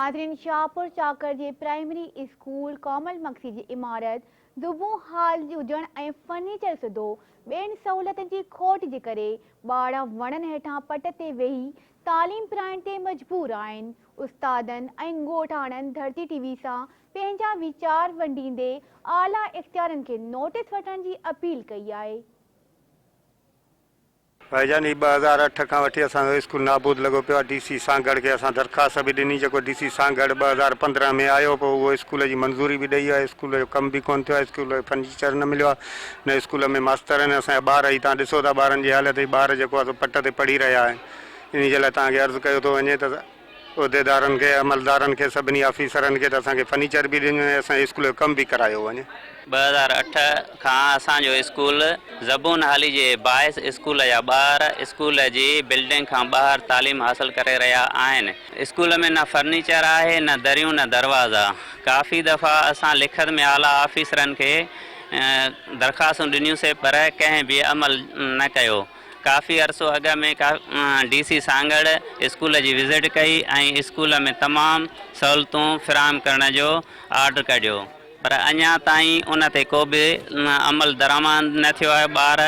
ناظرين شاهپور چاڪر جي primary school ڪومل مگسي جي عمارت زبون حال هجڻ ۽ فرنيچر سوڌو ٻين سهولتن جي کوٽ جي ڪري ٻارڙا وڻن هيٺان پٽ تي ويهي تعليم پرائڻ تي مجبور آهن استادن ۽ ڳوٺاڻن ڌرتي ٽي وي سان پنهنجا ويچار ونڊيندي اعليٰ اختيارين کي نوٽيس وٺڻ جي اپيل ڪئي آهي. ڀائيجان هي 2008 کان وٺي اسان جو اسڪول نابود لڳو پيو آهي ڊي سي سانگهڙ کي اسان درخواست به ڏني جيڪو ڊي سي سانگهڙ 2015 ۾ آيو پوء اهو اسڪول جي منظوري به ڏئي ويو آهي اسڪول جو ڪم به ڪونه ٿيو آهي اسڪول جو فرنيچر نه مليو آهي نه اسڪول ۾ ماستر آهن اسان جا ٻار هي توهان ڏسو ٿا ٻارن جي حالت هي ٻار جيڪو آهي سو پٽ تي پڙهي رهيا آهن انهي جي لاء توهان کي عرض ڪيو ٿو وڃي ته عهديدارن کي، عملدارن کي، سڀني آفيسرن کي ته اسان کي فرنيچر به ڏنو وڃي ۽ اسان جي اسڪول جو ڪم به ڪرايو وڃي. 2008 کان اسان جو اسڪول زبون حالي جي باعث اسڪول جا ٻار اسڪول جي بلڊنگ کان ٻاهر تعليم حاصل ڪري رهيا آهن. اسڪول ۾ نه فرنيچر آهي نه دريون نه دروازا. ڪافي دفعا اسان لکت ۾ اعليٰ آفيسرن کي درخواستون ڏنيون سي پر ڪنهن به عمل نه ڪيو. ڪافي عرصو اڳ ۾ ڊي سي سانگهڙ اسڪول جي وزٽ ڪئي ۽ اسڪول ۾ تمام سهولتون فراهم ڪرڻ جو آرڊر ڪڍيو پر اڃا تائين ان تي ڪو به عمل درآمد نه ٿيو آهي ٻار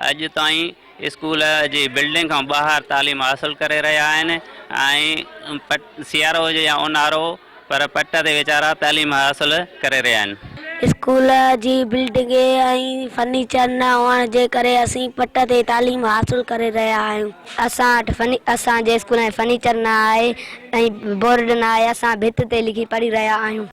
اڄ تائين اسڪول جي بلڊنگ کان ٻاهر تعليم حاصل ڪري رهيا آهن ۽ سيارو هجي يا اونهارو پر پٽ تي ويچارا تعليم حاصل ڪري رهيا آهن. اسڪول جي بلڊنگ ۽ فرنيچر نه هئڻ جي ڪري اسين پٽ تي تعليم حاصل ڪري رهيا آهيون. اسان وٽ فني اسان جي اسڪول ۾ فرنيچر نه آهي ۽ بورڊ نه آهي اسان ڀت تي لکي پڙهي رهيا آهيون.